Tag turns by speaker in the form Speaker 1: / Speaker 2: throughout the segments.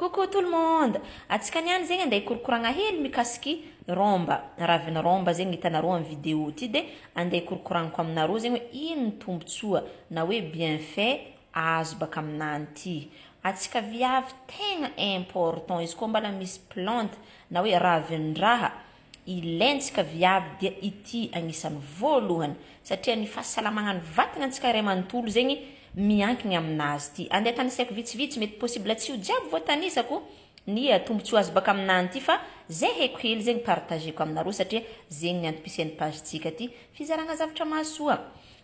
Speaker 1: Coucou tout le monde! Antsika niany zegny andeha hikorokoragna hely mikasiky rômba, ravina rômba zegny hitanareo amin'ny vidéo ty de andeha hikorokoragniko aminareo zegny hoe ino tombotsoa na hoe bienfait azo baka aminany ty. Antsika viavy tegna important izy koa mbala misy plante na hoe ravin-draha ilaintsika viavy dia ity agnisan'ny voalohany satria ny fahasalamagnan'ny vatagna antsika ray manontolo zegny miankigny aminazy ty. Andeha tanisaiko vitsivitsy, mety possible tsy ho jiaby voatanisako ny tombotsoa azo baka aminany ty fa zay haiko hely zegny partageko aminareo satria zegny ny antom-pisian'ny page-tsika ty, fizaragna zavatra mahasoa.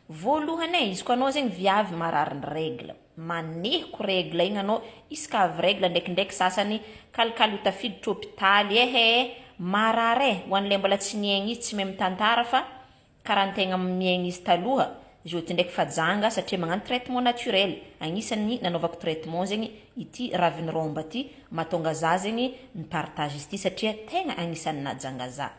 Speaker 1: Voalohany e, izy koa anao zegny viavy marary ny règle, manehiko règle igny anao, isaka avy règle ndraikindraiky sasany kalikaly ho tafiditra hôpitaly ehe, marary e, ho an'ilay mbola tsy niaigny izy tsy mahay mitantara fa karaha antegna miaigny izy taloha, izy ty ndraiky fa janga satria magnano traitement naturel, agnisan'ny nanaovako traitement zegny ity raviny rômba ty, mahatonga za zegny mipartage izy ty satria tegna agnisan'ny nahajanga za.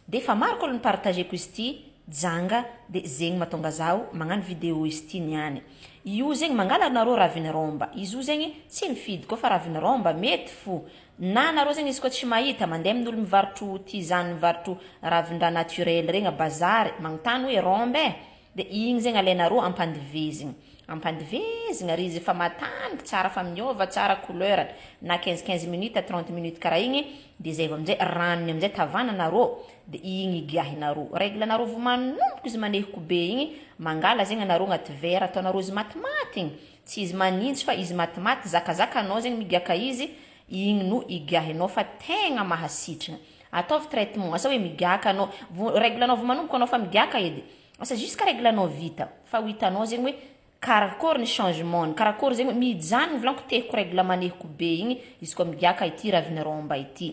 Speaker 1: De efa maro koa olo nipartageko izy ty janga de zegny mahatonga zaho magnano vidéo izy ty niany. Io zegny mangala anareo raviny rômba, izy io zegny tsy mifidy koa fa raviny rômba mety fo, na anareo zegny izy koa tsy mahita mandeha amin'olo mivarotro tisane, mivarotro ravin-draha naturel regny a bazary magnontany hoe rômba e, de igny zegny alainareo ampandivezigny, ampandivezigny ary izy efa mataniky tsara fa miôva tsara couleur na 15 minutes à 30 minutes karaha igny, de zay vao aminjay ranony aminjay tavananareo de igny igiahinareo. Règle anareo vao manomboka izy manehiko be igny, mangala zegny anareo agnaty vera ataonareo izy matimaty igny, tsy izy manintsy fa izy matimaty zakazakanao zegny migiaka izy, igny no igiahinao fa tegna mahasitrana. Ataovy traitement, asa hoe migiaka anao, règle anao vao manomboka anao fa migiaka edy, asa jusqu'à règle anao vita, fa ho hitanao zegny hoe karakôry ny changement, karakôry zegny hoe mijanona volaniko tehiko règle manehiko be igny izy koa migiaka ity raviny rômba ity.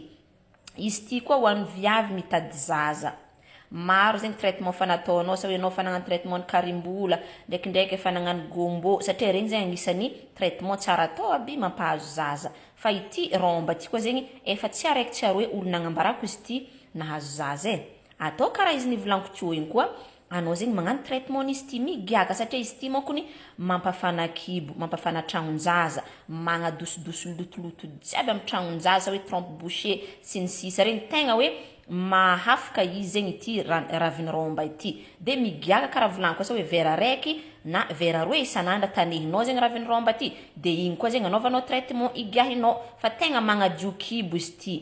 Speaker 1: Izy ty koa ho an'ny viavy mitady zaza. Maro zegny traitement fa nataonao, asa hoe anao fa nagnano traitement ny karimbola, ndraikindraiky efa nagnano gombo, satria regny zegny agnisan'ny traitement tsara atao aby mampahazo zaza. Fa ity rômba ty koa zegny efa tsy araiky tsy aroe olo nagnambarako izy ty nahazo zaza e. Atao karaha izy nivolaniko teo igny koa, anao zegny magnano traitement n'izy ty migiaka satria izy ty mankony mampafana kibo, mampafana tragnon-jaza, magnadosodoso lotoloto jiaby amin'ny tragnon-jaza hoe trompe bouchée sy ny sisa regny tegna hoe mahafaka izy zegny ity raviny rômba ity. De migiaka karaha volaniko asa hoe vera araiky na vera roe isan'andro tanehinao zegny raviny rômba ty, de igny koa zegny anaovanao traitement igiahinao fa tegna magnadio kibo izy ty.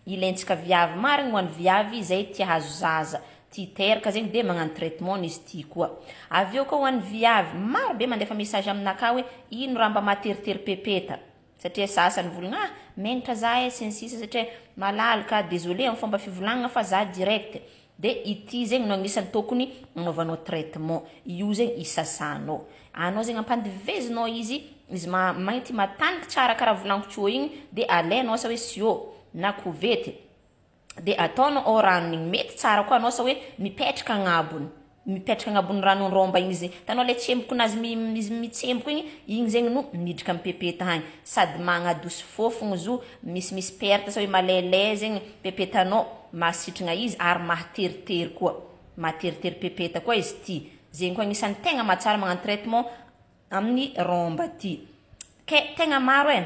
Speaker 1: Ilaintsika viavy marigny ho an'ny viavy zay tia hahazo zaza, tia hiteraka zegny de magnano traitement izy ty koa. Avy eo koa ho an'ny viavy, maro be mandefa message aminakahy hoe ino raha mba mahateritery pepeta, satria sasany volagna ah megnatra za e sy ny sisa satria malalaka, désolé amin'ny fomba fivolagnana fa za direct. De ity zegny no agnisan'ny tokony anaovanao traitement, io zegny isasanao. Anao zegny ampandivezinao izy, izy mainty mataniky tsara karaha volaniko teo igny, de alainao asa hoe siô na kovety, de ataonao ao ranony igny, mety tsara koa anao asa hoe mipetraka agnabony, mipetraka agnabon'ny ranon'ny rômba igny izy, hitanao le tsembokonazy izy mitsemboko igny, igny zegny no midriky amy pepeta agny, sady magnadoso fôfogno izy io, misimisy perte asa hoe malailay zegny pepetanao, mahasitrana izy ary mahateritery koa, mahateritery pepeta koa izy ty, zegny koa agnisan'ny tegna mahatsara magnano traitement amin'ny rômba ty. Ke tegna maro e,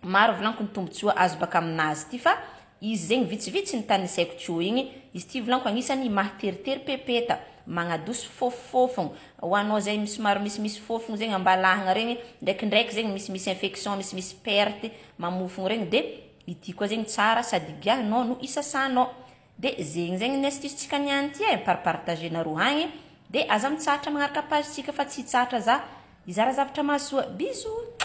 Speaker 1: maro volaniko ny tombotsoa azo baka aminazy ty fa izy zegny vitsivitsy ny tanisaiko teo igny, izy ty volaniko agnisan'ny mahateritery pepeta, magnadoso fôfofôfogno, ho anao zay somary misimisy fôfogno zegny ambalahagna regny, ndraikindraiky zegny misimisy infection, misimisy perte mamofogno regny, de ity koa zegny tsara sady igiahinao no isasanao. De zegny zegny ny astuce-tsika niany ty e, parpartagenareo agny, de aza mitsahatra magnaraka page-tsika fa tsy hitsahatra za hizara zavatra mahasoa. Bisous.